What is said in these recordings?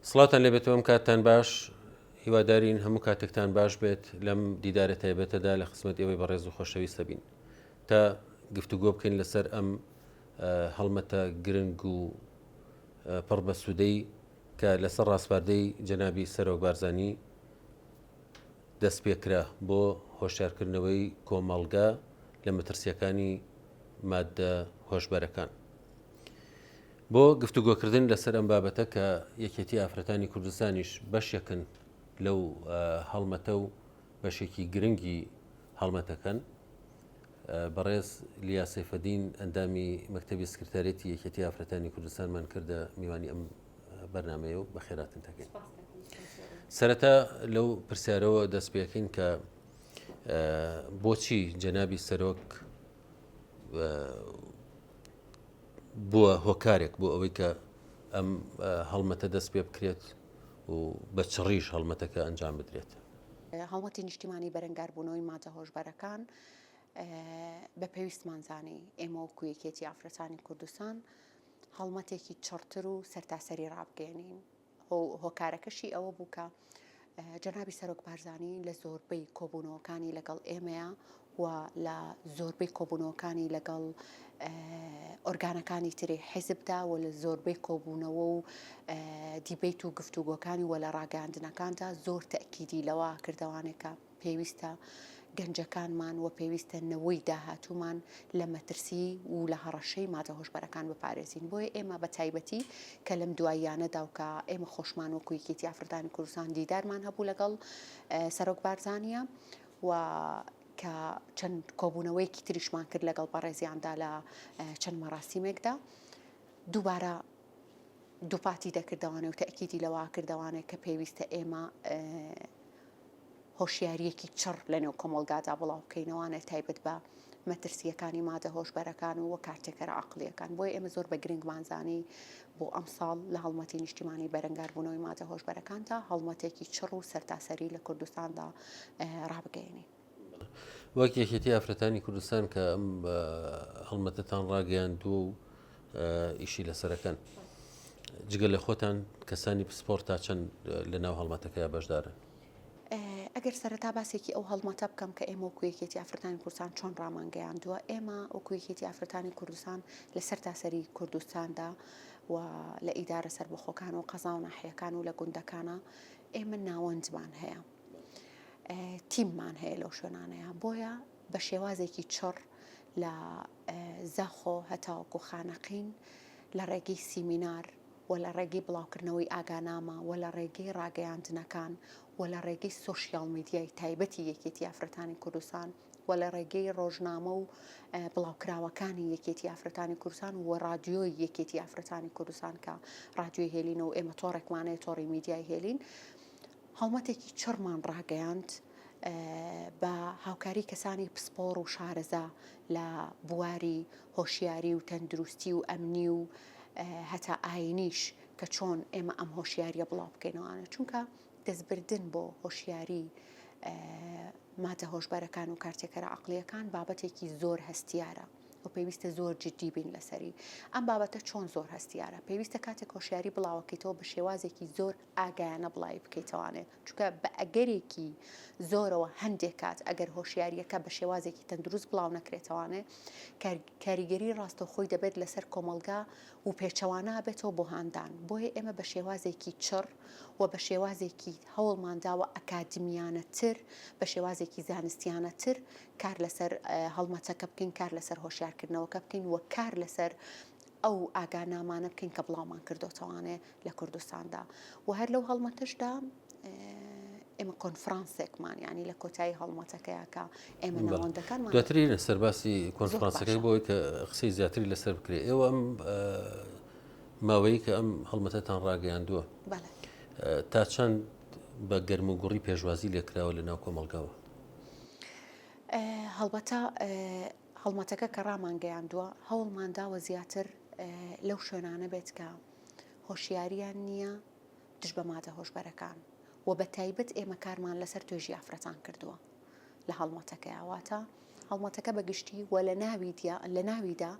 سڵاوتان لێبێتەوە ئەم کاتتان باش هیوادارین هەموو کاتێکتان باش بێت لەم دیدارە تایبەتەدا لە خزمەت ئێوەی بەڕێز و خۆشەویستە بین تا گفتوگۆ بکەین لەسەر ئەم هەڵمەتە گرنگ و پڕ بە سوودەی کە لەسەر ڕاسپاردەی جەنابی سەرۆک بارزانی دەست پێکرا بۆ هۆشیارکردنەوەی کۆمەڵگە لە مەترسیەکانی ماددە هۆشبەرەکان. بۆ گفتوگۆکردن لەسەر ئەم بابەتە کە یەکێتی ئافرەتانی کوردستانیش بەشێکن لەو هەڵمەتە و بەشێکی گرنگی هەڵمەتەکەن بەڕێز لیا سەیفەدین ئەندامی مەکتەبی سکرتارێتی یەکێتی ئافرەتانی کوردستانمان کردە میوانی ئەم بەرنمەیە و بەخێراتن دەکەین. سەرەتا لەو پرسیارەوە دەست پێکەین کە بۆچی جەنابی سەرۆک بووە هۆکارێک بۆ ئەوەی کە ئەم هەڵمەتە دەست پێ بکرێت و بە چڕیش هەڵمەتەکە ئەنجام بدرێت. هەڵمەتی نیشتیمانی بەرەنگاربوونەوەی مادە هۆشبەرەکان بە پێویستمان زانی ئێمە وەکو یەکێتی ئافرەتانی کوردستان هەڵمەتێکی چڕتر و سەرتاسەری ڕابگەیەنین. هۆکارەکەشی ئەوە بوو کە جەنابی سەرۆک بارزانی لە زۆربەی کۆبوونەوەکانی لەگەڵ ئێمەیە و لە زۆربەی کۆبوونەوەکانی لەگەڵ ئۆرگانەکانی تری حیزبدا و لە زۆربەی کۆبوونەوە و دیبەیت و گفتوگۆکانی و لە ڕاگەیاندنەکاندا زۆر تەئکیدی لەوە کردەوانێکە پێویستە گەنجەکانمان و پێویستە نەوەی داهاتوومان لە مەترسی و لە هەڕەشەی مادە هۆشبەرەکان بپارێزین. بۆیە ئێمە بە تایبەتی کە لەم دواییانەدا و کە ئێمە خۆشمان وەکو یەکێتی ئافرەتانی کوردستان دیدارمان هەبوو لەگەڵ سەرۆک بارزانییە و کە چەند کۆبوونەوەیەکی تریشمان کرد لەگەڵ بەڕێزیاندا لە چەند مەراسیمێکدا دووبارە دووپاتی دەکردەوانێ و تەئکیدی لەوە کردەوانێ کە پێویستە ئێمە هۆشیارییەکی چڕ لەنێو کۆمەڵگادا بڵاو بکەینەوانێ تایبەت بە مەترسییەکانی مادە هۆشبەرەکان و کارتێکەرە عەقڵییەکان. بۆیە ئێمە زۆر بە گرنگمان زانی بۆ ئەمساڵ لە هەڵمەتی نیشتیمانی بەرەنگاربوونەوەی مادە هۆشبەرەکاندا هەڵمەتێکی چڕ و سەرتاسەری لە کوردستاندا ڕابگەیەنین. وەک یەکێتی ئافرەتانی کوردستان کە ئەم هەڵمەتەتان ڕاگەیاندووە و ئیشی لەسەرەکەن جگە لە خۆتان کەسانی پسپۆر تا چەند لە ناو هەڵمەتەکەیا بەشدارن؟ ئەگەر سەرەتا باسێکی ئەو هەڵمەتە بکەم کە ئێمە وەکو یەکێتی ئافرەتانی کوردستان چۆن ڕامانگەیاندووە، ئێمە وەکو یەکێتی ئافرەتانی کوردستان لە سەرتاسەری کوردستاندا و لە ئیدارە سەربەخۆکان و قەزا و ناحیەکان و لە گوندەکانە ئێمە ناوەندمان هەیە، تیممان هەیە لەو شوێنانەیە، بۆیە بە شێوازێکی چڕ لە زاخۆ هەتاوەکو خانەقین لە ڕێگەی سیمینار و لە ڕێگەی بڵاوکردنەوەی ئاگانامە و لە ڕێگەی ڕاگەیاندنەکان و لە ڕێگەی سۆشیال میدیای تایبەتی یەکێتی ئافرەتانی کوردستان و لە ڕێگەی ڕۆژنامە و بڵاوکراوەکانی یەکێتی ئافرەتانی کوردستان و ڕادیۆی یەکێتی ئافرەتانی کوردستان کە ڕادیۆی هێلینە و ئێمە تۆڕێکمان هەیە تۆڕی میدیای هێلین هەڵمەتێکی چڕمان ڕاگەیاند بە هاوکاری کەسانی پسپۆڕ و شارەزا لە بواری هۆشیاری و تەندروستی و ئەمنی و هەتا ئاینیش کە چۆن ئێمە ئەم هۆشیاریە بڵاو بکەینەوانە چونکە دەستبردن بۆ هۆشیاری مادە هۆشبەرەکان و کارتێکەرە عقلیەکان بابەتێکی زۆر هەستیارە و پێویستە زۆر جدی بین لەسەری ئەم بابەتە چۆن زۆر هەستیارە پێویستە کاتێک هۆشیاری بڵاوەکەیتەوە بە شێوازێکی زۆر ئاگایانە بڵاوی بکەیتەوانێ چونکە بە ئەگەرێکی زۆرەوە هەندێک کات ئەگەر هۆشیاریەکە بە شێوازێکی تەندروست بڵاو نەکرێتەوانێ کاریگەری ڕاستەوخۆی دەبێت لەسەر کۆمەڵگا و پێچەوانە بێتەوە بۆ هاندان بۆیە ئێمە بە شێوازێکی چڕ و بە شێوازێکی هەوڵمانداوە ئەکادمیانەتر بە شێوازێکی زانستیانەتر کار لەسەر هەڵمەتەکە بکەین کار لەسەر هۆشیارکردنەوەکە بکەین و کار لەسەر ئەو ئاگانامانە بکەین کە بڵاومان کردۆتەوانێ لە کوردستاندا و هەر لەو هەڵمەتەشدا ئێمە کۆنفرانسێکمان ینی لە کۆتایی هەڵمەتەکەیە کە ئێمە ناوەندەکان دواتری لەسەر باسی کۆنفرانسەکەی بۆی کە قسەی زیاتری لەسەر بکرێ ئێوە ئەم ماوەیە کە ئەم هەڵمەتەتان ڕاگەیاندووە تا چەند بە گەرم و گوڕی پێشوازی لێکراوە لە ناو کۆمەڵگاوە هەڵبەتە هەڵمەتەکە کە ڕامانگەیاندووە هەوڵمانداوە زیاتر لەو شوێنانە بێت کە هۆشیاریان نییە دژ بە مادە هۆشبەرەکان و بە تایبەت ئێمە کارمان لەسەر توێژی ئافرەتان کردووە لە هەڵمەتەکەیا واتە هەڵمەتەکە بە گشتی و لە ناوی لە ناویدا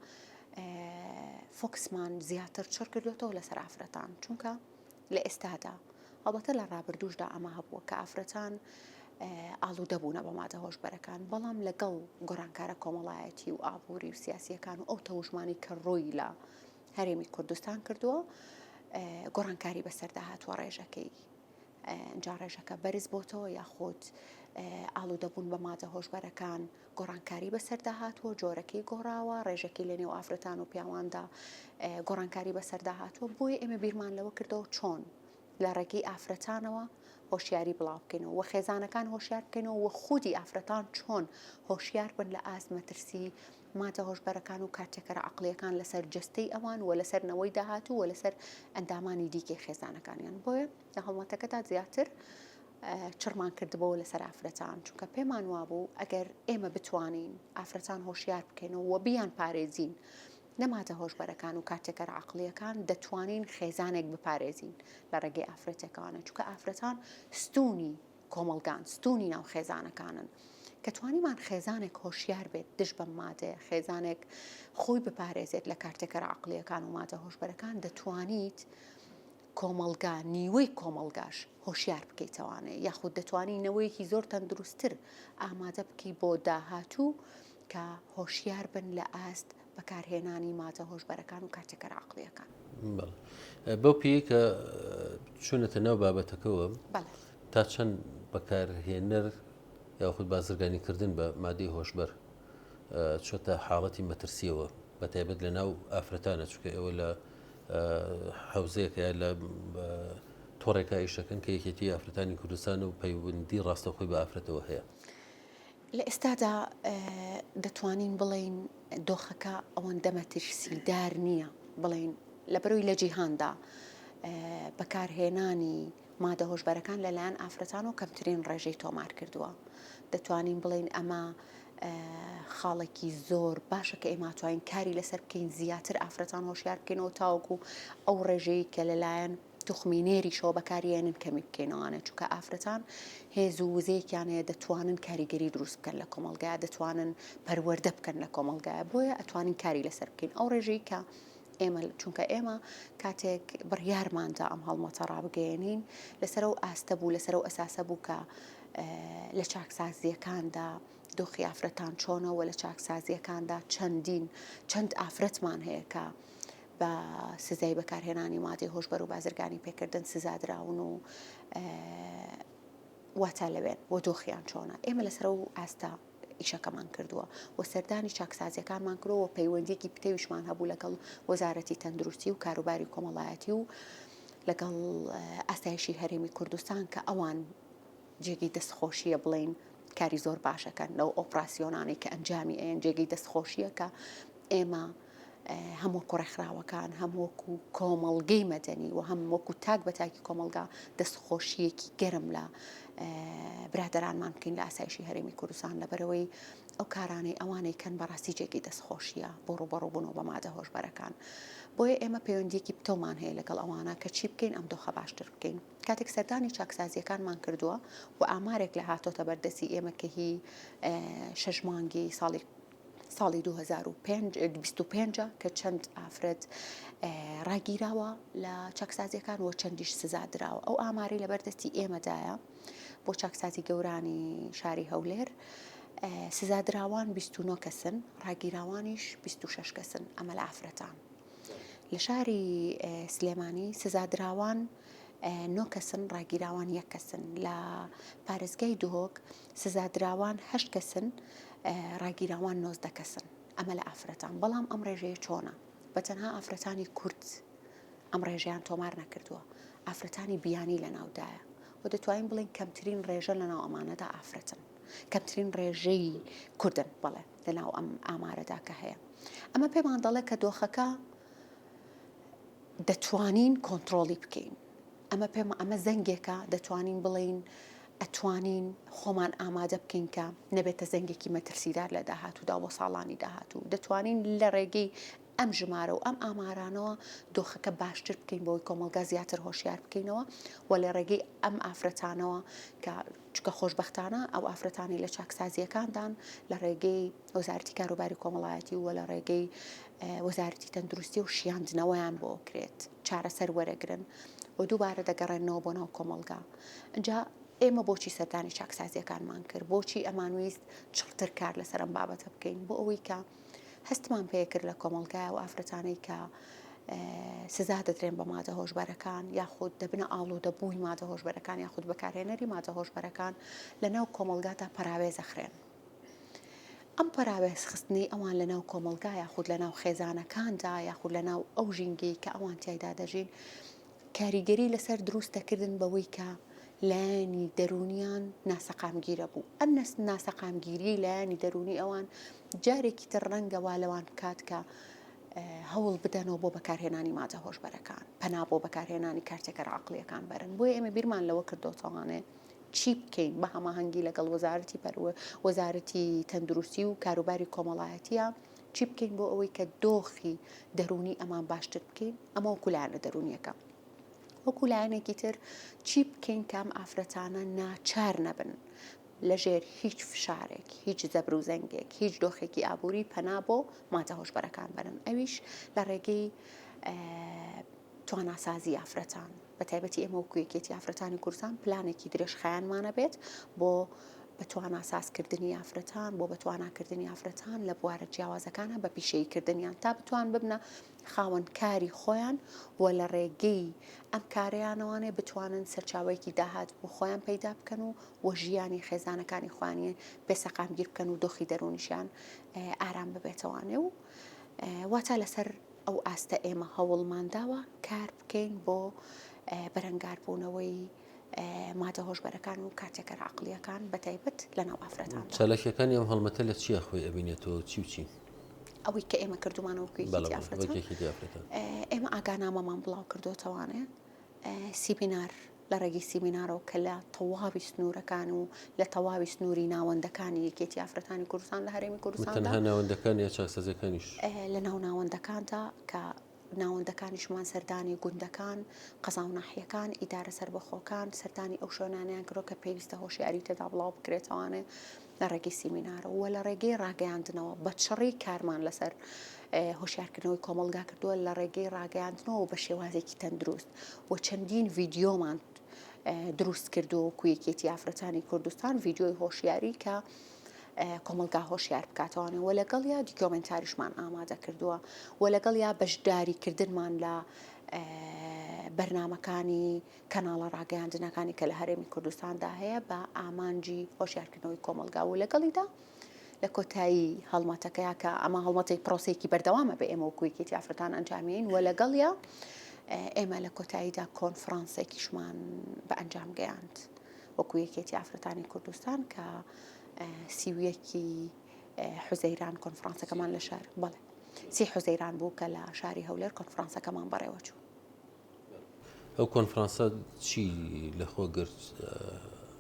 فۆکسمان زیاتر چڕ کردوێتەوە لەسەر ئافرەتان چونکە. لە ئێستادا هەڵبەتە لە ڕابردووشدا ئەمە هەبووە کە ئافرەتان ئاڵوودە بوونە بە مادە هۆشبەرەکان، بەڵام لەگەڵ گۆڕانکارە کۆمەڵایەتی و ئابووری و سیاسییەکان و ئەو تەوژمانەی کە ڕووی لە هەرێمی کوردستان کردووە گۆڕانکاری بەسەردا هاتووە ڕێژەکەی جا ڕێژەکە بەرز بۆتەوە یاخود ئاڵوودەبوون بە مادە هۆشبەرەکان گۆڕانکاری بەسەردا هاتووە، جۆرەکەی گۆڕاوە، ڕێژەکەی لە نێو ئافرەتان و پیاواندا گۆڕانکاری بەسەردا هاتووە، بۆیە ئێمە بیرمان لەوە کردەوە چۆن لە ڕێگەی ئافرەتانەوە هۆشیاری بڵاو بکەینەوە و خێزانەکان هۆشیار بکەینەوە و خودی ئافرەتان چۆن هۆشیار بن لە ئاست مەترسی مادە هۆشبەرەکان و کارتێکەرە عەقڵیەکان لەسەر جەستەی ئەوان و لەسەر نەوەی داهاتوو و لەسەر ئەندامانی دیکەی خێزانەکانیان بۆیە لە هەڵمەتەکەدا زیاتر چڕمان کردبەوە لەسەر ئافرەتان چونکە پێمان وابوو ئەگەر ئێمە بتوانین ئافرەتان هۆشیار بکەینەوە و بیان پارێزین لە مادە هۆشبەرەکان و کارتێکەرە عەقڵیەکان دەتوانین خێزانێک بپارێزین لە ڕێگەی ئافرەتێکانە چونکە ئافرەتان ستونی کۆمەڵگان ستونی ناو خێزانەکانن کە توانیمان خێزانێک هۆشیار بێت دژ بەم مادەیە خێزانێک خۆی بپارێزێت لە کارتێکەرە عەقڵیەکان و مادە هۆشبەرەکان دەتوانیت کۆمەڵگا نیوەی کۆمەڵگاش هۆشیار بکەیتەوانێ یاخود دەتوانی نەوەیەکی زۆر تەندروستتر ئامادە بکەی بۆ داهاتوو کە هۆشیار بن لە ئاست بەکارهێنانی مادە هۆشبەرەکان و کارتێکەرە عەقڵیەکان. بەڵێ بەو پێیەی کە چوونەتە ناو بابەتەکەوە تا چەند بەکارهێنەر یاخود بازرگانیکردن بە مادەی هۆشبەر چۆتە حاڵەتی مەترسیەوە بە تایبەت لە ناو ئافرەتانە چونکە ئێوە لە حوزەیەکە یا لە تۆڕێکا ئیشەکەن کە یەکێتی ئافرەتانی کوردستان و پەیوەندی ڕاستەوخۆی بە ئافرەتەوە هەیە. لە ئێستادا دەتوانین بڵێین دۆخەکە ئەوەندە مەترسیدار نییە بڵێین لەبەرەوەی لە جیهاندا بەکارهێنانی مادە هۆشبەرەکان لەلایەن ئافرەتان و کەمترین ڕێژەی تۆمار کردووە دەتوانین بڵێین ئەمە خاڵێکی زۆر باشە کە ئێمە توانین کاری لەسەر بکەین زیاتر ئافرەتان هۆشیار بکەینەوە تاوەکو ئەو ڕێژەی کە لەلایەن توخمی نێریشەوە بەکاریێنن کەمی بکەینەوانێ چونکە ئافرەتان هێز و وزەیەکیان هەیە دەتوانن کاریگەری دروست بکەن لە کۆمەڵگا دەتوانن پەروەردە بکەن لە کۆمەڵگایە بۆیە ئەتوانین کاری لەسەر بکەین ئەو ڕێژەی کە ئێمە چونکە ئێمە کاتێک بڕیارماندا ئەم هەڵمەتە ڕابگەیەنین لەسەر ئەو ئاستە بوو لەسەر ئەو ئەساسە بوو کە لە چاکسازیەکاندا دۆخی ئافرەتان چۆنە و لە چاکسازیەکاندا چەندین چەند ئافرەتمان هەیە کە بە سزای بەکارهێنانی مادەی هۆشبەر و بازرگانی پێکردن سزا دراون و واتا لەوێن و دۆخیان چۆنە ئێمە لەسەر ئەو ئاستە ئیشەکەمان کردووە و سەردانی چاکسازیەکانمان کردووە و پەیوەندیەکی پتەویشمان هەبوو لەگەڵ وەزارەتی تەندروستی و کاروباری کۆمەڵایەتی و لەگەڵ ئاسایشی هەرێمی کوردستان کە ئەوان جێگەی دەستخۆشیە بڵین کاری زۆر باشەکەن لەو ئۆپراسیۆنانەی کە ئەنجامی ئەیەن جێگەی دەستخۆشیە کە ئێمە هەم وەکو ڕێکخراوەکان هەم وەکو کۆمەڵگەی مەدەنی و هەم وەکو تاک بە تاکی کۆمەڵگا دەستخۆشیەکی گەرم لە برادەرانمان بکەین لە ئاسایشی هەرێمی کوردستان لەبەرەوەی ئەو کارانەی ئەوانەی کەن بەڕاستی جێگەی دەستخۆشیە بۆ ڕوبەڕوبوونەوە بە مادە هۆشبەرەکان بۆیە ئێمە پەیوەندیەکی پتەومان هەیە لەگەڵ ئەوانە کە چی بکەین ئەم دۆخە باشتر بکەین کاتێک سەردانی چاکسازیەکانمان کردووە و ئامارێک لە هاتۆتە بەردەستی ئێمە کە هی شەش مانگی ساڵی ساڵی 2025 کە چەند ئافرەت ڕاگیراوە لە چاکسازیەکان و چەندیش سزا دراوە ئەو ئامارەی لەبەردەستی ئێمەدایە بۆ چاکسازی گەورانی شاری هەولێر سزادراوان 29 کەسن ڕاگیراوانیش 26 کەسن ئەمە لە ئافرەتان لە شاری سلێمانی سزادراوان نۆ کەسن ڕاگیراوان یەک کەسن لە پارێزگای دهۆک سزادراوان هەشت کەسن ڕاگیراوان 19 کەسن ئەمە لە ئافرەتان بەڵام ئەم ڕێژەیە چۆنە بە تەنها ئافرەتانی کورد ئەم ڕێژەیان تۆمار نەکردووە ئافرەتانی بیانی لە ناودایە و دەتوانین بڵێین کەمترین ڕێژە لەناو ئەمانەدا ئافرەتن کەمترین ڕێژەی کوردن بەڵێ لەناو ئەم ئامارەدا کە هەیە ئەمە پێمان دەڵێ کە دۆخەکە دەتوانین کۆنتڕۆڵی بکەین. ئەمە پێمە ئەمە زەنگێکە دەتوانین بڵێین ئەتوانین خۆمان ئامادە بکەین کە نەبێتە زەنگێکی مەترسیدار لە داهاتوودا بۆ ساڵانی داهاتوو دەتوانین لە ڕێگەی ئەم ژمارە و ئەم ئامارانەوە دۆخەکە باشتر بکەین بۆی کۆمەڵگا زیاتر هۆشیار بکەینەوە و لە ڕێگەی ئەم ئافرەتانەوە کە چونکە خۆشبەختانە ئەو ئافرەتانەی لە چاکسازییەکاندان لە ڕێگەی وەزارەتی کاروباری کۆمەڵایەتی و لە ڕێگەی وەزارەتی تەندروستی و شیاندنەوەیان بۆ کرێت چارەسەر وەرەگرن. و دووبارە دەگەڕێنەوە بۆ ناو کۆمەڵگا. ئینجا ئێمە بۆچی سەردانی چاکسازییەکانمان کرد؟ بۆچی ئەمانویست چڕتر کار لەسەر ئەم بابەتە بکەین؟ بۆ ئەوەی کە هەستمان پێکرد لە کۆمەڵگای و ئافرەتانەی کە سزا دەدرێن بە مادە هۆشبەرەکان یاخود دەبنە ئاڵوودەبووی مادە هۆشبەرەکان یاخود بەکارهێنەری مادە هۆشبەرەکان لە ناو کۆمەڵگادا پەراوێزەخرێن. ئەم پەراوێزخستنەی ئەوان لە ناو کۆمەڵگا یاخود لە ناو خێزانەکاندا یاخود لە ناو ئەو ژینگەی کە ئەوان تیایدا دەژین کاریگەری لەسەر دروست دەکردن بەوەی کە لایەنی دەروونیان ناسەقامگیرە بوو. ئەم ناسەقامگیریەی لایەنی دەروونی ئەوان جارێکی تر ڕەنگە وا لەوان بکات کە هەوڵ بدەنەوە بۆ بەکارهێنانی مادە هۆشبەرەکان، پەنا بۆ بەکارهێنانی کارتێکەرە عەقڵیەکان بەرن. بۆیە ئێمە بیرمان لەوە کردۆتەوانێ چی بکەین بە هەماهەنگی لەگەڵ وەزارەتی پەروە وەزارەتی تەندروستی و کاروباری کۆمەڵایەتیە چی بکەین بۆ ئەوەی کە دۆخی دەروونی ئەمان باشتر بکەین ئەمە وەکو لایەنە دەروونیەکە وەکو لایەنێکی تر چی بکەین کە ئەم ئافرەتانە ناچار نەبن لەژێر هیچ فشارێک هیچ زەبر و زەنگێک هیچ دۆخێکی ئابووری پەنا بۆ مادە هۆشبەرەکان بەرن ئەویش لە ڕێگەی تواناسازی ئافرەتان بە تایبەتی ئێمە وەکو یەکێتی ئافرەتانی کوردستان پلانێکی درێژخایەنمان هەبێت بۆ بە تواناسازکردنی ئافرەتان بۆ بە تواناکردنی ئافرەتان لە بوارە جیاوازەکانە بە پیشەییکردنیان تا بتوان ببنە خاوەن کاری خۆیان و لە ڕێگەی ئەم کارەیانەوانێ بتوانن سەرچاوەیەکی داهات بۆ خۆیان پەیدا بکەن و و ژیانی خێزانەکانی خۆیانی پێ سەقامگیر بکەن و دۆخی دەروونیشیان ئارام ببێتەوانێ و واتا لەسەر ئەو ئاستە ئێمە هەوڵمان داوە کار بکەین بۆ بەرەنگاربوونەوەی مادە هۆشبەرەکان و کارتێکەرە عەقڵییەکان بەتایبەت لەناو ئافرەتاندا. چالاکییەکانی ئەم هەڵمەتە لە چیا خۆی ئەبینێتەوە چی و چین؟ ئەوەی کە ئێمە کردوومانە وەکو یەکێتی ئافرەتان ئێمە ئاگانامەمان بڵاو کردۆتەوانێ سیمینار لە ڕێگەی سیمینارەوە کە لە تەواوی سنوورەکان و لە تەواوی سنووری ناوەندەکانی یەکێتی ئافرەتانی کوردستان لە هەرێمی کوردستان تەنها ناوەندەکان یا چاکسازیەکانیش؟ لە ناو ناوەندەکاندا کە ناوەندەکانیشمان سەردانی گوندەکان، قەزا و ناحیەکان، ئیدارە سەربەخۆکان، سەردانی ئەو شوێنانەیان کردووە کە پێویستە هۆشیاری تێدا بڵاو بکرێتەوانێ لە ڕێگەی سیمینارەوە و لە ڕێگەی ڕاگەیاندنەوە بە چڕی کارمان لەسەر هۆشیارکردنەوەی کۆمەڵگا کردووە لە ڕێگەی ڕاگەیاندنەوە بە شێوازێکی تەندروست و چەندین ڤیدیۆمان دروست کردووە وەکو یەکێتی ئافرەتانی کوردستان ڤیدیۆی هۆشیاری کە کۆمەڵگا هۆشیار بکاتەوانێ و لەگەڵیا دیکۆمێنتاریشمان ئامادە کردووە و لەگەڵیا بەشداریکردنمان لە بەرنامەکانی کەناڵە ڕاگەیاندنەکانی کە لە هەرێمی کوردستاندا هەیە بە ئامانجی هۆشیارکردنەوەی کۆمەڵگا و لەگەڵیدا لە کۆتایی هەڵمەتەکەیا کە ئەمە هەڵمەتێک پرۆسەیەکی بەردەوامە بە ئێمە وەکو یەکێتی ئافرەتان ئەنجامیین و لەگەڵیا ئێمە لە کۆتاییدا کۆنفرانسێکیشمان بە ئەنجام گەیاند وەکو یەکێتی ئافرەتانی کوردستان کە 31 حوزەیران کۆنفرانسەکەمان لە شار بەڵێ سی حوزەیران بوو کە لە شاری هەولێر کۆنفرانسەکەمان بەڕێوەچوو. ئەو کۆنفرانسە چی لەخۆ گرت؟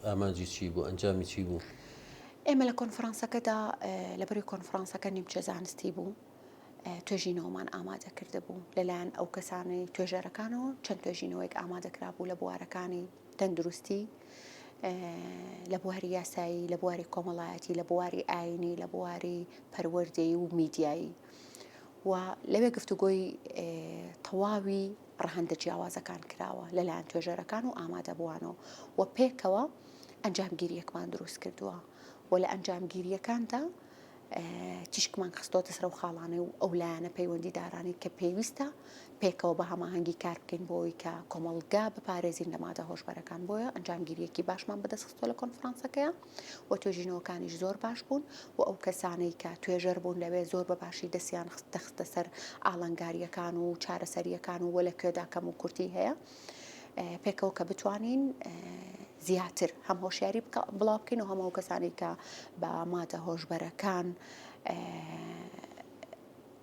ئامانجی چی بوو؟ ئەنجامی چی بوو؟ ئێمە لە کۆنفرانسەکەدا لەبەری کۆنفرانسەکە نیمچە زانستی بوو توێژینەوەمان ئامادە کردبوو لەلایەن ئەو کەسانەی توێژەرەکانەوە چەند توێژینەوەیەک ئامادەکرابوو لە بوارەکانی تەندروستی لە بواری یاسایی لە بواری کۆمەڵایەتی لە بواری ئاینی لە بواری پەروەردەیی و میدیایی و لەوێ گفتوگۆی تەواوی ڕەهەندە جیاوازەکان کراوە لەلایەن توێژەرەکان و ئامادەبووانەوە و پێکەوە ئەنجامگیرییەکمان دروست کردووە و لە ئەنجامگیرییەکاندا تیشکمان خستۆتە سەر ئەو خاڵانەی و ئەو لایەنە پەیوەندیدارانەی کە پێویستە پێکەوە بە هەماهەنگی کار بکەین بۆ ئەوەی کە کۆمەڵگا بپارێزین لە مادە هۆشبەرەکان بۆیە ئەنجامگیرییەکی باشمان بەدەست خستووە لە کۆنفرانسەکەیا و توێژینەوەکانیش زۆر باش بوون و ئەو کەسانەی کە توێژەر بوون لەوێ زۆر بە باشی دەستیان دەخستە سەر ئاڵنگارییەکان و چارەسەرییەکان و لە کوێدا کەم و کورتی هەیە پێکەوە کە بتوانین زیاتر هەم هۆشیاری بڵاو بکەین و هەم ئەو کەسانی کە بە مادە هۆشبەرەکان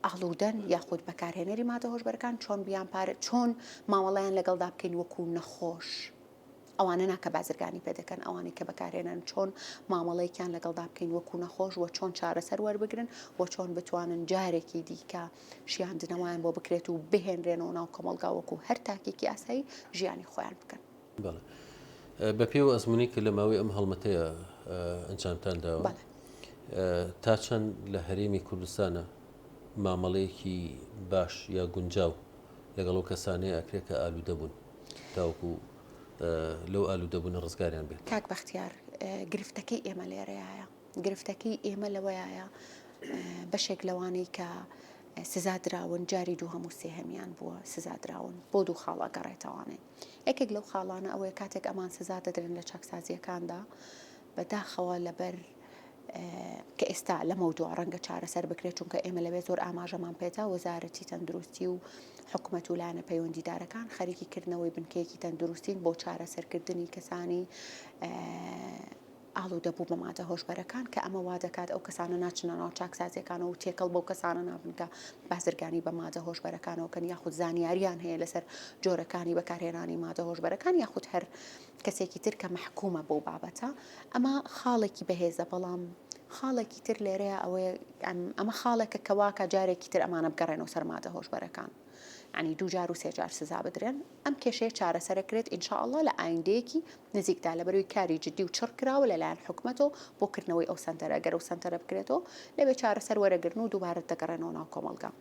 ئاڵوودەن یاخود بەکارهێنەری مادە هۆشبەرەکان چۆن بیان پارە چۆن مامەڵەیان لەگەڵدا بکەین وەکو نەخۆش ئەوانە نا کە بازرگانی پێ دەکەن، ئەوانەی کە بەکارهێنەرن چۆن مامەڵەیەکیان لەگەڵدا بکەین وەکو نەخۆش و چۆن چارەسەر وەربگرن و چۆن بتوانن جارێکی دیکە شیاندنەوەیان بۆ بکرێت و بهێنرێنەوە ناو کۆمەڵگا وەکو هەر تاکێکی ئاسایی ژیانی خۆیان بکەن. بەڵێ. بە پێی ئەو ئەزموونەی کە لە ماوەی ئەم هەڵمەتەیە ئەنجامتان داوە، بەڵێ. تا چەند لە هەرێمی کوردستانە مامەڵەیەکی باش یا گونجاو لەگەڵ ئەو کەسانەیە ئەکرێت کە ئالوودە بوون؟ تاوەکو لەو ئالوودەبوونە ڕزگاریان بێت؟ کاک بەختیار گرفتەکەی ئێمە لێرەیایە، گرفتەکەی ئێمە لەوەیایە بەشێک لەوانەی کە سزا دراون جاری دووهەم و سێهەمیان بووە سزا دراون بۆ دوو خاڵ ئەگەڕێتەوانێ یەکێک لەو خاڵانە ئەوەیە کاتێک ئەمان سزا دەدرێن لە چاکسازیەکاندا بەداخەوە لەبەر کە ئێستا لەمەودوا ڕەنگە چارەسەر بکرێت، چونکە ئێمە لەوێ زۆر ئاماژەمان پێدا، وەزارەتی تەندروستی و حکومەت و لایەنە پەیوەندیدارەکان خەریکی کردنەوەی بنکەیەکی تەندروستین بۆ چارەسەرکردنی کەسانی ئاڵوودەبوو بە مادە هۆشبەرەکان، کە ئەمە وا دەکات ئەو کەسانە ناچنە ناو چاکسازیەکانەوە و تێکەڵ بەو کەسانە نابن کە بازرگانی بە مادە هۆشبەرەکانەوە کەن یاخود زانیاریان هەیە لەسەر جۆرەکانی بەکارهێنانی مادە هۆشبەرەکان یاخود هەر کەسێکی تر کە مەحکومە بەو بابەتە ئەمە خاڵێکی بەهێزە بەڵام خاڵێکی تر لێرەیە ئەوەیە ئەمە خاڵێکە کە واکە جارێکی تر ئەمانە بگەڕێنەوە سەر مادە هۆشبەرەکان ینی دوو جار و سێ جار سزا بدرێن ئەم کێشەیە چارەسەرەکرێت إن شاء الله لە ئایندەیەکی نزیکدا لەبەروی کاری جدی و چڕ کراوە لەلایەن حکومەتەوە بۆ کردنەوەی ئەو سەنتەرە گەر ئەو سەنتەرە بکرێتەوە لەوێ چارەسەر وەرەگرن و دووبارە دەگەڕێنەوە ناو کۆمەڵگا.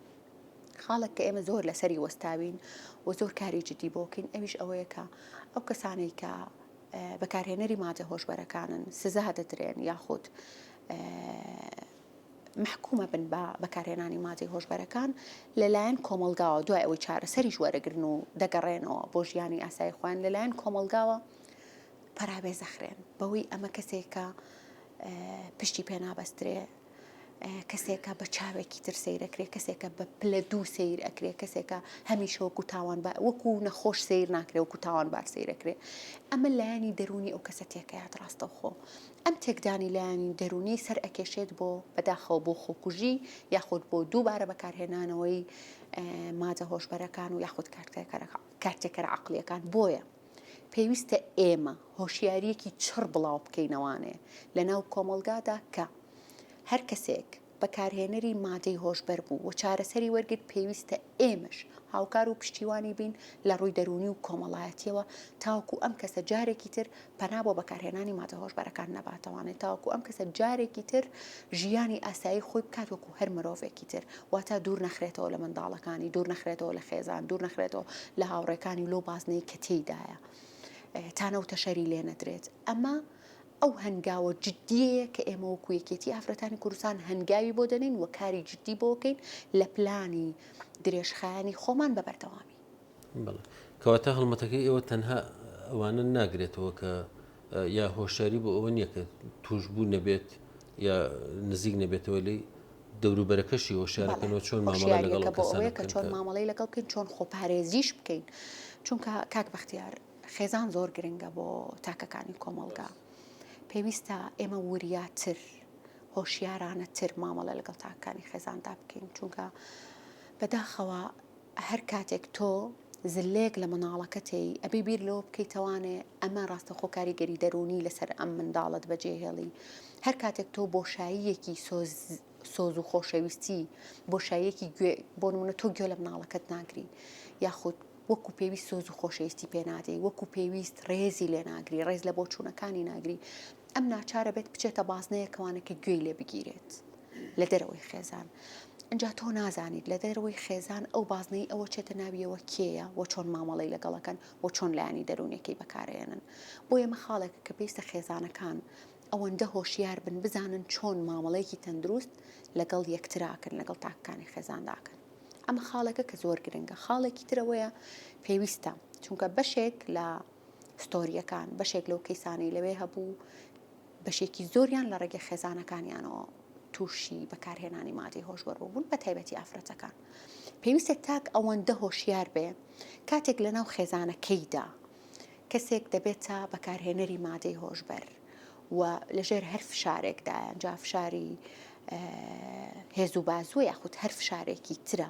خاڵێک کە ئێمە زۆر لەسەری وەستاوین و زۆر کاری جدی بۆ کەین ئەویش ئەوەیە کە ئەو کەسانەی کە بەکارهێنەری مادە هۆشبەرەکانن سزا دەدرێن یاخود محکومە بن بە بەکارهێنانی مادەی هۆشبەرەکان لەلایەن کۆمەلگاوە دوای ئەوەی چارەسەریش وەرەگرن و دەگەڕێنەوە بۆ ژیانی ئاسایی خۆیان لەلایەن کۆمەلگاوە پەراوێزەخرێن بەوەی ئەمە کەسێکە پشتی پێنابەسترێ کەسێکە بە چاوێکی تر سەیر ئەکرێ، کەسێکە بە پلە دوو سەیر ئەکرێ، کەسێکە هەمیشە وەکو تاوانبار وەکو نەخۆش سەیر ناکرێ وەکو تاوانبار سەیر ئەکرێ. ئەمە لایەنی دەروونی ئەو کەسە تێکەیات ڕاستەوخۆ. ئەم تێکدانی لایەنی دەروونی سەر ئەکێشێت بۆ بەداخەوە بۆ خۆکوژی یاخود بۆ دووبارە بەکارهێنانەوەی مادە هۆشبەرەکان و یاخود کارتێکەرە عەقڵیەکان. بۆیە پێویستە ئێمە هۆشیارییەکی چڕ بڵاو بکەینەوانێ لەناو کۆمەڵگادا کە هەر کەسێک بەکارهێنەری مادەی هۆشبەر بوو و چارەسەری وەرگرت پێویستە ئێمەش هاوکار و پشتیوانی بین لە ڕووی دەروونی و کۆمەڵایەتیەوە تاوەکو ئەم کەسە جارێکی تر پەنا بۆ بەکارهێنانی مادە هۆشبەرەکان نەباتەوانێت تاوەکو ئەم کەسە جارێکی تر ژیانی ئاسایی خۆی بکات وەکو هەر مرۆڤێکی تر واتا دوور نەخرێتەوە لە منداڵەکانی دوور نەخرێتەوە لە خێزان دوور نەخرێتەوە لە هاوڕێکانی و لەو بازنەی کە تێیدایە تانە و تەشەری لێ نەدرێت ئەمە ئەو هەنگاوە جدیەیە کە ئێمە وەکو یەکێتی ئافرەتانی کوردستان هەنگاوی بۆ دەنێین و کاری جدی بۆ کەین لە پلانی درێژخایەنی خۆمان بە بەردەوامی. بەڵێ. کەواتە هەڵمەتەکەی ئێوە تەنها ئەوانە ناگرێتەوە کە یا هۆشیاری بۆ ئەوە نییە کە تووشبوو نەبێت یا نزیک نەبێتەوە لێی، دەوروبەرەکەشی هۆشیارەکەنەوە چۆن مامەڵە لەگەڵ ئەو کەسانە بکەن کە چۆن مامەڵەی لەگەڵ بکەین، چۆن خۆپارێزیش بکەین. چونکە کاک بەختیار خێزان زۆر گرنگە بۆ تاکەکانی کۆمەڵگا. پێویستە ئێمە وریاتر، هۆشیارانەتر مامەڵە لەگەڵ تاکەکانی خێزاندا بکەین. چونکە بەداخەوە هەر کاتێک تۆ زلەیەک لە منداڵەکەت تێی ئەبێ بیر لەوە بکەیتەوانێ ئەمە ڕاستەخۆ کاریگەری دەروونی لەسەر ئەم منداڵت بەجێهێڵی هەر کاتێک تۆ بۆشاییەکی سۆز سۆز و خۆشەویستی بۆشاییەکی گوێ بۆ نمونە تۆ گوێ لە مناڵەکەت ناگری یاخود وەکو پێویست سۆز و خۆشەویستی پێ نادەی وەکو پێویست ڕێزی لێ ناگری ڕێز لە بۆچوونەکانی ناگری ئەم ناچارە بێت بچێتە بازنەیەکەوانە کە گوێی لێ بگیرێت لە دەرەوەی خێزان ئینجا تۆ نازانیت لە دەرەوەی خێزان ئەو بازنەی ئەوە چێتە ناویەوە کێیە و چۆن مامەڵەی لەگەڵەکەن و چۆن لایەنی دەروونیەکەی بەکارێنن بۆ ئێمە خاڵێکە کە پێویستە خێزانەکان ئەوەندە هۆشیار بن بزانن چۆن مامەڵەیەکی تەندروست لەگەڵ یەکتراکەن لەگەڵ تاکەکانی خێزانداکەن ئەمە خاڵێکە کە زۆر گرنگە خاڵێکی ترەوەیە پێویستە چونکە بەشێک لە ستۆریەکان بەشێک لەو کەیسانەی لەوێ هەبوو بەشێکی زۆریان لە ڕێگەی خێزانەکانیانەوە تووشی بەکارهێنانی مادەی هۆشبەر بوون بە تایبەتی ئافرەتەکان پێویستە تاک ئەوەندە هۆشیار بێ کاتێک لەناو خێزانەکەیدا کەسێک دەبێتە بەکارهێنەری مادەی هۆشبەر و لەژێر هەر فشارێکدایە جا فشاری هێز و بازوە یاخود هەر فشارێکی ترە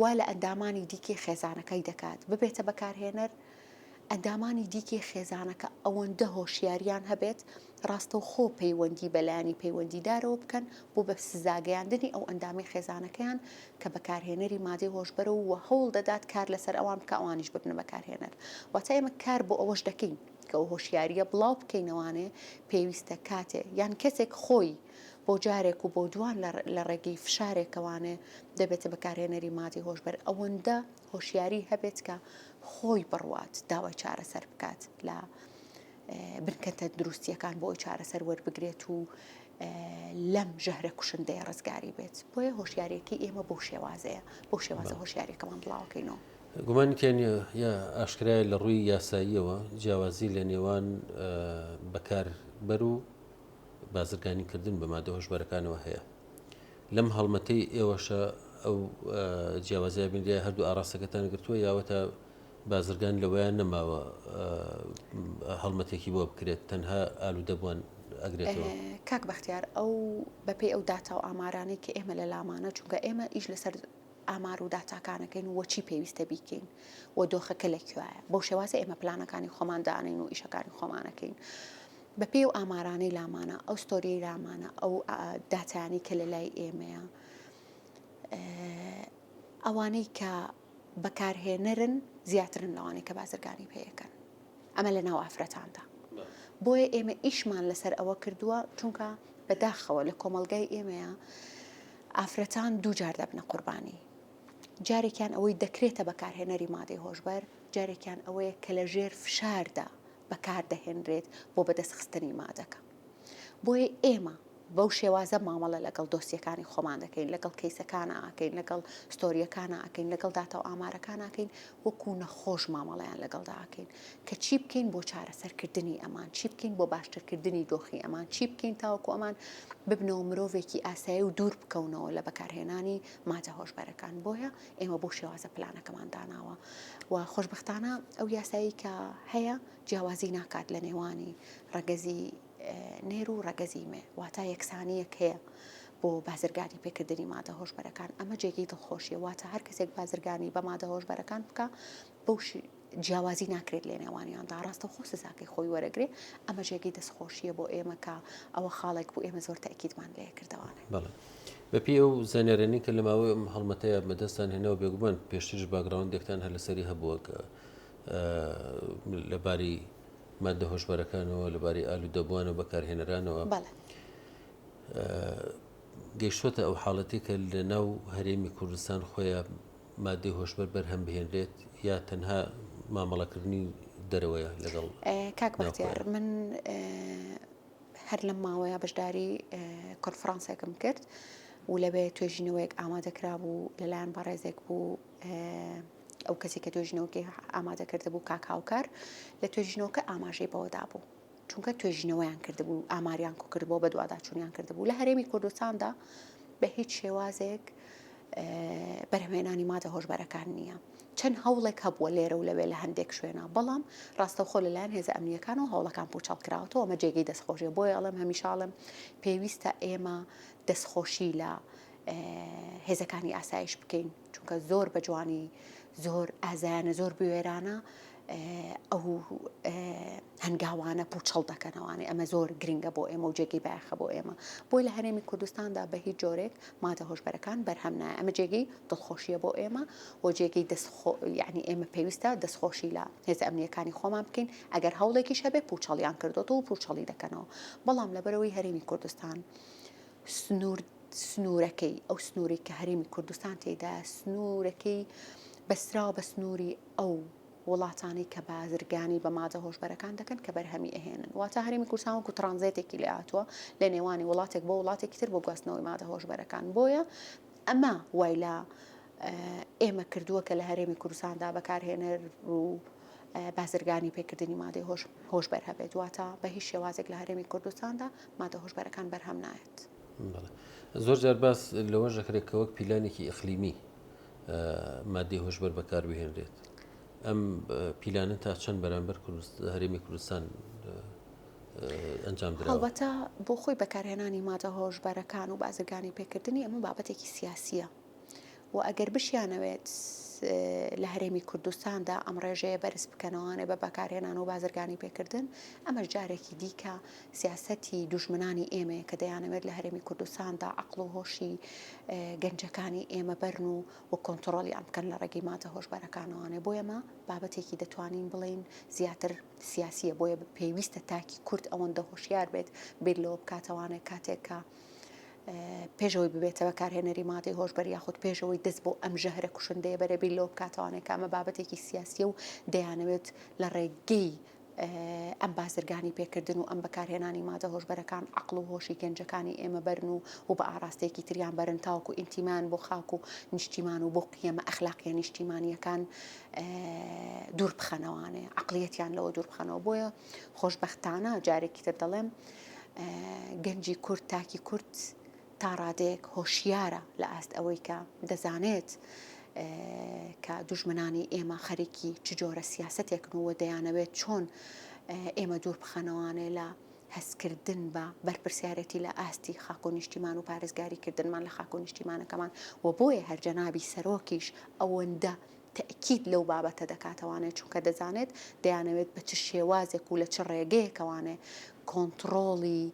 وا لە ئەندامانی دیکەی خێزانەکەی دەکات ببێتە بەکارهێنەر ئەندامانی دیکەی خێزانەکە ئەوەندە هۆشیاریان هەبێت ڕاستەوخۆ پەیوەندی بە لایەنی پەیوەندیدارەوە بکەن بۆ بە سزاگەیاندنی ئەو ئەندامەی خێزانەکەیان کە بەکارهێنەری مادەی هۆشبەرە و هەوڵ دەدات کار لەسەر ئەوان بکا ئەوانیش ببنە بەکارهێنەر واتە ئێمە کار بۆ ئەوەش دەکەین کە ئەو هۆشیارییە بڵاو بکەینەوانێ پێویستە کاتێ یان کەسێک خۆی بۆ جارێک و بۆ دوان لە ڕێگەی فشارێکەوانێ دەبێتە بەکارهێنەری مادەی هۆشبەر ئەوەندە هۆشیاری هەبێت کە. خۆی بڕوات داوای چارەسەر بکات لە بنکە تەندروستییەکان بۆ ئەوەی چارەسەر وەربگرێت و لەم ژەهرە کوشندەیە ڕزگاری بێت. بۆیە هۆشیارییەکەی ئێمە بەو شێوازەیە، بەو شێوازە هۆشیارییەکەمان بڵاوەکەینەوە. گومانی تیا نییە یا ئاشکرایە لە ڕووی یاساییەوە جیاوازی لە نێوان بەکاربەر و بازرگانیکردن بە مادە هۆشبەرەکانەوە هەیە. لەم هەڵمەتەی ئێوەشە ئەو جیاوازیە بینرایە هەردوو ئاڕاستەکەتان گرتووە یاوەتا بازرگان لەوەیان نەماوە هەڵمەتێکی بۆ بکرێت تەنها ئالوودەبووان ئەگرێتەوە؟ کاک بەختیار ئەو بەپێی ئەو داتا و ئامارانەی کە ئێمە لە لامانە چونکە ئێمە ئیش لەسەر ئامار و داتاکانەکەین و چی پێویستە بیکەین و دۆخەکە لە کوێیە بەو شێوازە ئێمە پلانەکانی خۆمان دانین و ئیشەکانی خۆمانەکەین بەپێی ئەو ئامارانەی لامانە ئەو ستۆریەی لامانە ئەو داتایانەی کە لە لای ئێمەیە ئەوانەی کە بەکارهێنەرن زیاترن لەوانەی کە بازرگانی پێیەکەن ئەمە لە ناو ئافرەتاندا بۆیە ئێمە ئیشمان لەسەر ئەوە کردووە چونکە بەداخەوە لە کۆمەڵگای ئێمەیە ئافرەتان دووجار دەبنە قوربانی جارێکیان ئەوەی دەکرێتە بەکارهێنەری مادەی هۆشبەر جارێکیان ئەوەیە کە لە ژێر فشاردا بەکاردەهێنرێت بۆ بەدەستخستنی مادەکە. بۆیە ئێمە بەو شێوازە مامەڵە لەگەڵ دۆسیەکانی خۆمان دەکەین، لەگەڵ کەیسەکانا ئەکەین، لەگەڵ ستۆرییەکانا ئەکەین، لەگەڵ داتا و ئامارەکانا ئەکەین، وەکو نەخۆش مامەڵەیان لەگەڵدا ئەکەین کە چی بکەین بۆ چارەسەرکردنی ئەمان، چی بکەین بۆ باشترکردنی دۆخی ئەمان، چی بکەین تاوەکو ئەمان ببنەوە مرۆڤێکی ئاسایی و دوور بکەونەوە لە بەکارهێنانی مادە هۆشبەرەکان. بۆیە ئێمە بەو شێوازە پلانەکەمان داناوە و خۆشبەختانە ئەو یاسایی کە هەیە جیاوازی ناکات لە نێوانی ڕەگەزی نێر و ڕەگەزی مێ، واتا یەکسانییەک هەیە بۆ بازرگانی پێکردنی مادە هۆشبەرەکان، ئەمە جێگەی دڵخۆشیە، واتا هەر کەسێک بازرگانی بە مادە هۆشبەرەکان بکا بەو جیاوازی ناکرێت لە نێوانیاندا، ڕاستەوخۆ سزاکەی خۆی وەرەگرێ، ئەمە جێگەی دەستخۆشییە بۆ ئێمە کە ئەوە خاڵێک بوو ئێمە زۆر تەئکیدمان لێ کردەوانێ. بەڵێ. بەپێی ئەو زانیاریانەی کە لە ماوەی ئەم هەڵمەتەیا بەدەستتان هێناوە بێگومان پێشتریش باکگراوندێکتان هەر لەسەری هەبووە کە لە باری ماددە هۆشبەرەکانەوە، لە باری ئالوودەبووان و بەکارهێنەرانەوە بەڵێ. گەیشتووەتە ئەو حاڵەتەی کە لە ناو هەرێمی کوردستان خۆیان مادەی هۆشبەر بەرهەم بهێنرێت یا تەنها مامەڵەکردنی دەرەوەیە لەگەڵ کاک بەختیار من هەر لەم ماوەیە بەشداری کۆنفرانسێکم کرد و لەوێ توێژینەوەیەک ئامادەکرا بوو لەلایەن بەڕێزێک بوو ئەو کەسی کە توێژینەوەکەی ئامادە کردبوو کاک هاوکار لە توێژینەوەکە ئاماژەی بەوەدا بوو چونکە توێژینەوەیان کردبوو ئاماریان کۆکردبووە بەدواداچوونیان کردبوو لە هەرێمی کوردستاندا بە هیچ شێوازێک بەرهەمهێنانی مادە هۆشبەرەکان نییە چەند هەوڵێک هەبووە لێرە و لەوێ لە هەندێک شوێنە بەڵام ڕاستەوخۆ لەلایەن هێزە ئەمنیەکانەوە هەوڵەکان پوچەڵ کراوەتەوە ئەمە جێگەی دەستخۆشیە بۆیە ئەڵێم هەمیشە ئەڵێم پێویستە ئێمە دەستخۆشی لە هێزەکانی ئاسایش بکەین چونکە زۆر بە جوانی زۆر ئازایانە زۆر بوێرانە ئەو هەنگاوانە پوچەڵ دەکەنەوانێ ئەمە زۆر گرنگە بۆ ئێمە و جێگەی بایەخە بۆ ئێمە بۆی لە هەرێمی کوردستاندا بە هیچ جۆرێک مادە هۆشبەرەکان بەرهەم نایە ئەمە جێگەی دڵخۆشیە بۆ ئێمە و جێگەی دەستخۆ یعنی ئێمە پێویستە دەستخۆشی لە هێزە ئەمنیەکانی خۆمان بکەین ئەگەر هەوڵێکیش هەبێ پوچەڵیان کردوەوە و پوچەڵی دەکەنەوە بەڵام لەبەرەوەی هەرێمی کوردستان سنوور سنوورەکەی، ئەو سنوورەی کە هەرێمی کوردستان تێیدایە، سنوورەکەی بەستراوە بە سنووری ئەو وڵاتانەی کە بازرگانی بە مادە هۆشبەرەکان دەکەن کە بەرهەمی ئەهێنن. واتە هەرێمی کوردستان وەکو ترانزێتێکی لێ هاتووە لە نێوانی وڵاتێک بۆ وڵاتێکی تر بۆ گواستنەوەی مادە هۆشبەرەکان. بۆیە ئەمە وای لە ئێمە کردووە کە لە هەرێمی کوردستاندا بەکارهێنەر و بازرگانی پێکردنی مادەی هۆشبەر هەبێت. واتە بە هیچ شێوازێک لە هەرێمی کوردستاندا مادە هۆشبەرەکان بەرهەم نایەت. بەڵێ. زۆر جار باس لەوەش دەکرێت کە وەک پیلانێکی ئیقلیمی مادەی هۆشبەر بەکاربهێنرێت. ئەم پیلانە تا چەند بەرامبەر هەرێمی کوردستان ئەنجام دراوە؟ هەڵبەتە بۆ خۆی بەکارهێنانی مادە هۆشبەرەکان و بازرگانی پێکردنی ئەمە بابەتێکی سیاسییە. و ئەگەر بشیانەوێت لە هەرێمی کوردستاندا ئەم ڕێژەیە بەرز بکەنەوانێ بە بەکارهێنان و بازرگانی پێکردن، ئەمەش جارێکی دیکە سیاسەتی دوژمنانی ئێمەیە کە دەیانەوێت لە هەرێمی کوردستاندا عەقڵ و هۆشی گەنجەکانی ئێمە بەرن و و کۆنتڕۆڵیان بکەن لە ڕێگەی مادە هۆشبەرەکانەوانێ بۆیە ئەمە بابەتێکی دەتوانین بڵێین زیاتر سیاسیە بۆیە پێویستە تاکی کورد ئەوەندە هۆشیار بێت بیر لەوە بکاتەوانێ کاتێک کە. پێش ئەوەی ببێتە بەکارهێنەری مادەی هۆشبەر یاخود پێش ئەوەی دەست بۆ ئەم ژەهرە کوشندەیە بەرێ بیر لەوە بکاتەوانێ کە ئەمە بابەتێکی سیاسیە و دەیانەوێت لە ڕێگەی ئەم بازرگانی پێکردن و ئەم بەکارهێنانی مادە هۆشبەرەکان عەقڵ و هۆشی گەنجەکانی ئێمە بەرن و و بە ئاڕاستەیەکی تریان بەرن تاوەکو ئینتیمان بۆ خاک و نیشتیمان و بۆ قیەمە ئەخلاقیە نیشتیمانیەکان دوور بخەنەوانێ عەقڵیەتیان لەوە دوور بخەنەوە بۆیە خۆشبەختانە جارێکی تر دەڵێم گەنجی کورد تاکی کورد تا ڕادەیەک هۆشیارە لە ئاست ئەوەی کە دەزانێت کە دوژمنانی ئێمە خەریکی چ جۆرە سیاسەتێکن و دەیانەوێت چۆن ئێمە دوور بخەنەوانێ لە هەستکردن بە بەرپرسیارێتی لە ئاستی خاک و نیشتیمان و پارێزگاری کردنمان لە خاک و نیشتیمانەکەمان و بۆیە هەر جەنابی سەرۆکیش ئەوەندە تەئکید لەو بابەتە دەکاتەوانێ چونکە دەزانێت دەیانەوێت بە چ شێوازێک و لە چ ڕێگەیەکەوانێ کۆنتڕۆڵی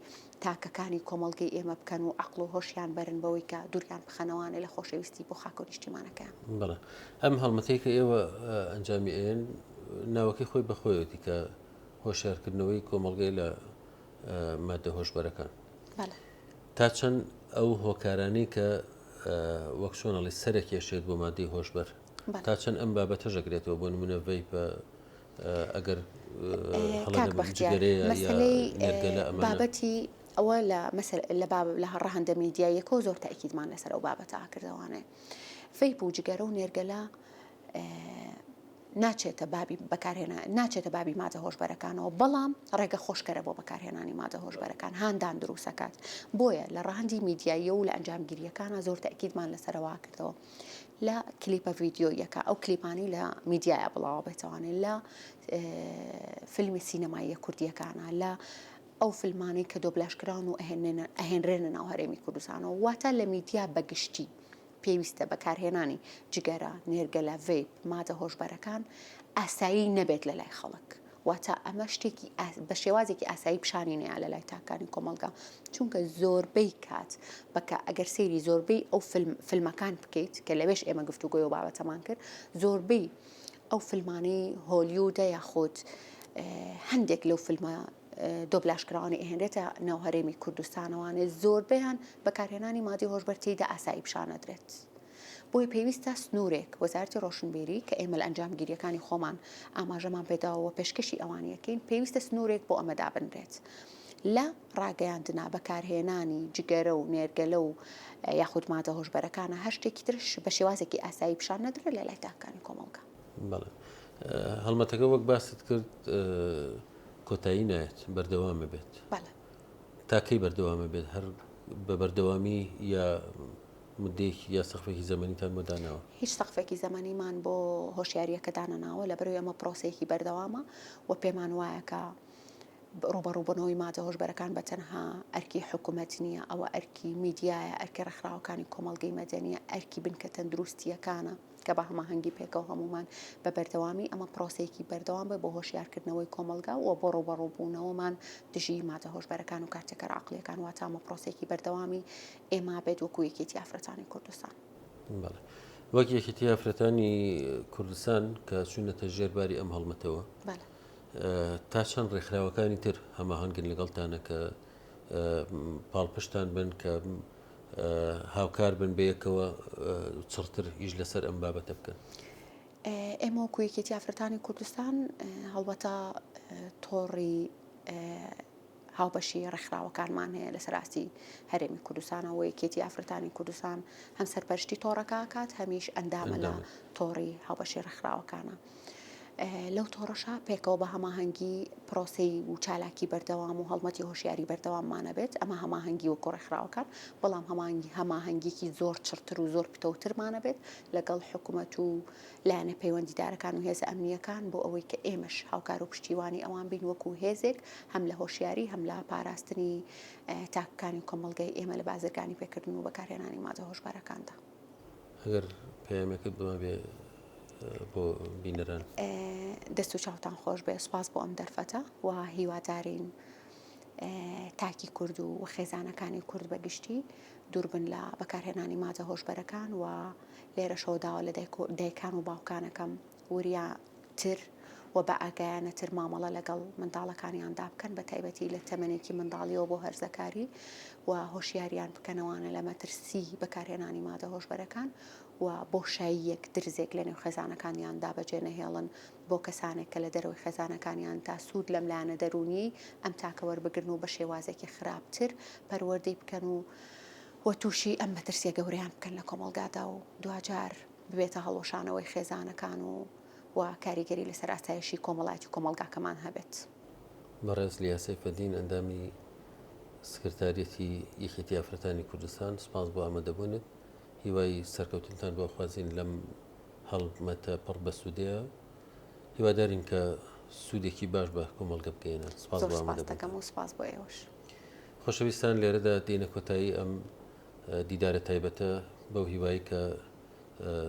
تاکەکانی کۆمەڵگەی ئێمە بکەن و عەقڵ و هۆشیان بەرن بەوەی کە دووریان بخەنەوانێ لە خۆشەویستی بۆ خاک و نیشتیمانەکەیان. بەڵێ ئەم هەڵمەتەی کە ئێوە ئەنجامی ئەیەن ناوەکەی خۆی بە خۆیەتی کە هۆشیارکردنەوەی کۆمەڵگەی لە مادە هۆشبەرەکان. بەڵێ. تا چەند ئەو هۆکارانەی کە وەک چۆن ئەڵێ سەرەکێشێت بۆ مادەی هۆشبەر تا چەند ئەم بابەتەش ئەگرێتەوە بۆ نمونە ڤەیپە ئەگەر کاک بەختیار مەسەلەی بابەتی ئەوە لە مەسەل لە باب لە ڕەهەندە میدیاییەکەوە زۆر تاکیدمان لەسەر ئەو بابەتە کردەوانێ ڤەیپ و جگەرە و نێرگەلە ناچێتە بابی بەکارهێنا ناچێتە بابی مادە هۆشبەرەکانەوە بەڵام ڕێگە خۆشکەرە بۆ بەکارهێنانی مادە هۆشبەرەکان هاندان دروستەکات بۆیە لە ڕەهەندی میدیاییە و لە ئەنجامگیریەکانە زۆر تەئکیدمان لەسەرەوە کردەوە لە کلیپە ڤیدیۆیەکە ئەو کلیپانەی لە میدیایە بڵاوە بێتەوانێت لە فیلمی سینەماییە کوردیەکانە لە ئەو فیلمانەی کە دۆبلاژکراون و ئەهێنرێنە ناو هەرێمی کوردستانەوە واتە لە میدیا بەگشتی پێویستە بەکارهێنانی جگەرە، نێرگەلە، ڤەیپ، مادە هۆشبەرەکان ئاسایی نەبێت لە لای خەڵک. واتە ئەمە شتێکی بە شێوازێکی ئاسایی پیشانی نەیا لە لای تاکانی کۆمەڵگا. چونکە زۆربەی کات بەکە ئەگەر سەیری زۆربەی ئەو فیلم فیلمەکان بکەیت کە لەوێش ئێمە گفتوگۆی و بابەتەمان کرد زۆربەی ئەو فیلمانەی هۆلیودە یاخود هەندێک لەو فیلمە دۆبلاژکراوانەی ئەهێنرێتە ناو هەرێمی کوردستانەوانێ زۆربەیان بەکارهێنانی مادەی هۆشبەر تێیدا ئاسایی پیشانەدرێت. بۆیە پێویستە سنوورێک وەزارەتی ڕۆشنبیری کە ئێمە لە ئەنجامگیرییەکانی خۆمان ئاماژەمان پێداوە و پێشکەشی ئەوانی ئەکەین پێویستە سنوورێک بۆ ئەمە دابنرێت لە ڕاگەیاندنا بەکارهێنانی جگەرە و نێرگەلە و یاخود مادە هۆشبەرەکانە هەر شتێکی ترش بە شێوازێکی ئاسایی پیشان نەدرێت لە لای تاکەکانی کۆمەڵگا. بەڵێ هەڵمەتەکە وەک باست کرد کۆتایی نایەت بەردەوامە بێت تا کەی بەردەوامە بێت هەر بە بەردەوامی یا مدەیەکی یا سەقفێکی زەمەنیتان بۆ داناوە؟ هیچ سەقفێکی زەمەنیمان بۆ هۆشیارییەکە دانەناوە لەبەرئەوەی ئەمە پرۆسەیەکی بەردەوامە و پێمان وایە کە ڕووبەڕووبوونەوەی مادە هۆشبەرەکان بە تەنها ئەرکی حکومەت نییە ئەوە ئەرکی میدیایە ئەرکی ڕێکخراوەکانی کۆمەڵگەی مەدەنیە ئەرکی بنکە تەندروستییەکانە. کە بە هەماهەنگی پێکەوە هەموومان بە بەردەوامی ئەمە پرۆسەیەکی بەردەوام بێ بۆ هۆشیارکردنەوەی کۆمەڵگا و بۆ ڕووبەڕووبوونەوەمان دژی مادە هۆشبەرەکان و کارتێکەرە عەقڵییەکان واتە ئەمە پرۆسەیەکی بەردەوامی ئێمە بێت وەکوو یەکێتی ئافرەتانی کوردستان. بەڵێ وەک یەکێتی ئافرەتانی کوردستان کە چوونەتە ژێر باری ئەم هەڵمەتەوە تا چەند ڕێکخراوەکانی تر هەماهەنگن لەگەڵتانە کە پاڵپشتان بن کە هاوکار بن بەیەکەوە چڕتر ئیش لەسەر ئەم بابەتە بکەن؟ ئێمە وەکو یەکێتی ئافرەتانی کوردستان هەڵبەتە تۆڕی هاوبەشی ڕێکخراوەکانمان هەیە لەسەر ئاستی هەرێمی کوردستانەوە یەکێتی ئافرەتانی کوردستان هەم سەرپەرشتی تۆڕەکە کات هەمیش ئەندامە لە تۆڕی هاوبەشی ڕێکخراوەکانە. لەو تۆڕەشا پێکەوە بە هەماهەنگی پرۆسەی و چالاکی بەردەوام و هەڵمەتی هۆشیاری بەردەواممان ئەبێت، ئەمە هەماهەنگی وەکو ڕێکخراوەکان، بەڵام هەماهەنگی هەماهەنگیەکی زۆر چڕتر و زۆر پتەوترمان ئەبێت لەگەڵ حکومەت و لایەنە پەیوەندیدارەکان و هێزە ئەمنییەکان بۆ ئەوەی کە ئێمەش هاوکار و پشتیوانی ئەوان بین وەکو هێزێک هەم لە هۆشیاری هەم لە پاراستنی تاکەکانی کۆمەڵگەی ئێمە لە بازرگانی پێکردن و بەکارهێنانی مادە هۆشبەرەکاندا. ئەگەر پەیامێکت بمابێ بۆ بینەران. دەست و چاوتان خۆش بێ سوپاس بۆ ئەم دەرفەتە و هیوادارین تاکی کورد و خێزانەکانی کورد بە گشتی دووربن لە بەکارهێنانی مادە هۆشبەرەکان و لێرەشەوە داوا لە دایکان و باوکانەکەم وریاتر و بە ئاگایانەتر مامەڵە لەگەڵ منداڵەکانیاندا بکەن بە تایبەتی لە تەمەنێکی منداڵیەوە بۆ هەرزەکاری و هۆشیاریان بکەنەوانە لە مەترسی بەکارهێنانی مادە هۆشبەرەکان و بۆشاییەک درزێک لە نێو خێزانەکانیاندا بەجێ نەهێڵن بۆ کەسانێک کە لە دەرەوەی خێزانەکانیان تا سوود لەم لایەنە دەروونیەی ئەم تاکە وەربگرن و بە شێوازێکی خراپتر پەروەردەی بکەن و و تووشی ئەم مەترسیە گەورەیان بکەن لە کۆمەڵگادا و دواجار ببێتە هەڵوەشانەوەی خێزانەکان و و کاریگەری لەسەر ئاسایشی کۆمەڵایەتی کۆمەڵگاکەمان هەبێت. بەڕێز لیا سەیفەدین ئەندامی سکرتاریەتی یەکێتی ئافرەتانی کوردستان سوپاس بۆ ئامادەبوونت هیوای سەرکەوتنتان بۆ خوازین لەم هەڵمەتە پڕ بەسوودەیە هیوادارین کە سوودێکی باش بە کۆمەڵگە بگەیەنن سوپاس بۆ ئامادەبوونتان. سوپاس بۆ ئێوەش. خۆشەویستان لێرەدا دێینە کۆتایی ئەم دیدارە تایبەتە بەو هیوایی کە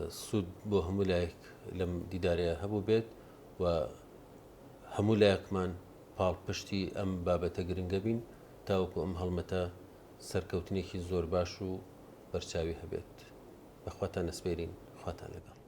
سوود بۆ هەموو لایەک لەم دیدارەیە هەبوو بێت و هەموو لایەکمان پاڵپشتی ئەم بابەتە گرنگە بین تاوەکو ئەم هەڵمەتە سەرکەوتنێکی زۆر باش و بەرچاوی هەبێت. بەخواتان ئەسپێرین خواتان لەگەڵ.